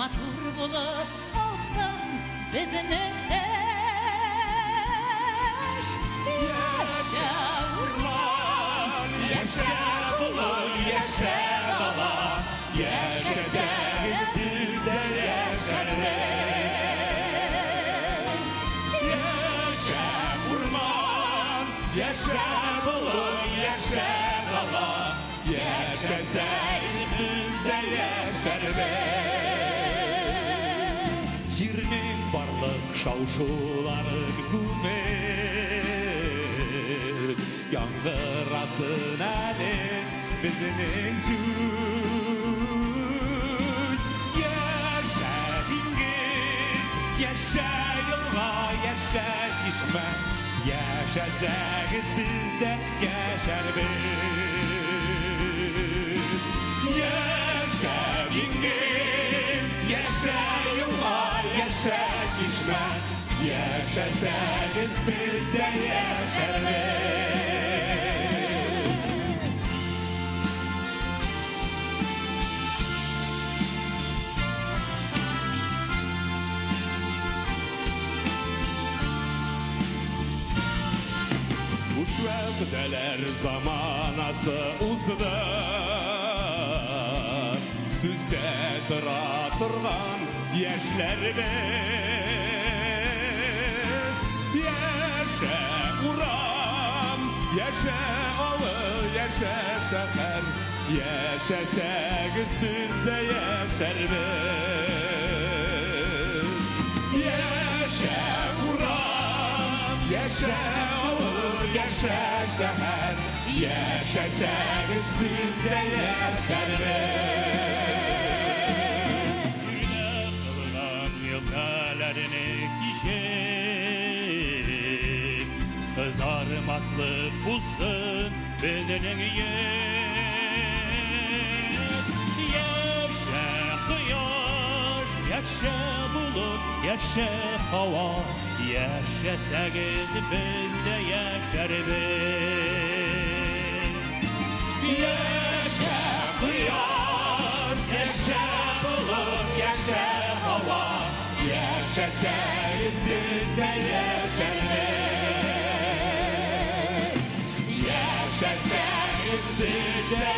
Матур булып калсын безнең эш. Яшә, урман, яшә, болын, яшә, дала, яшәсәгез, без дә яшәрбез. Яшә, урман, яшә, болын, яшә, дала, яшәсәгез, без дә яшәрбез. Җирнең барлык шау-шуларын күмеп, яңгырасын әле безнең сүз. Яшә, диңгез, яшә, елга, яшә, чишмә, яшәсәгез, без дә яшәрбез. Яшә, диңгез, яшә, елга, яшә, чишмә, яшәсәгез, без дә яшәрбез. Буш вәгъдәләр заманасы узды. Сүздә тора торган яшьләр без. Яшә, урам, яшә, авыл, яшә, шәһәр, яшәсәгез, без дә яшәрбез. Яшә, урам, яшә, авыл, яшә, шәһәр, яшәсәгез, без дә яшәрбез. Кылган елгаларны кичеп, кызармаслык булсын безнең йөз. Яшә, кояш, яшә, болыт, яшә, һава, яшәсәгез, без дә яшәрбез. Яшә, кояш, яшә, болыт, яшә, һава, яшәсәгез, без дә яшәрбез. Яшәсәгез, без дә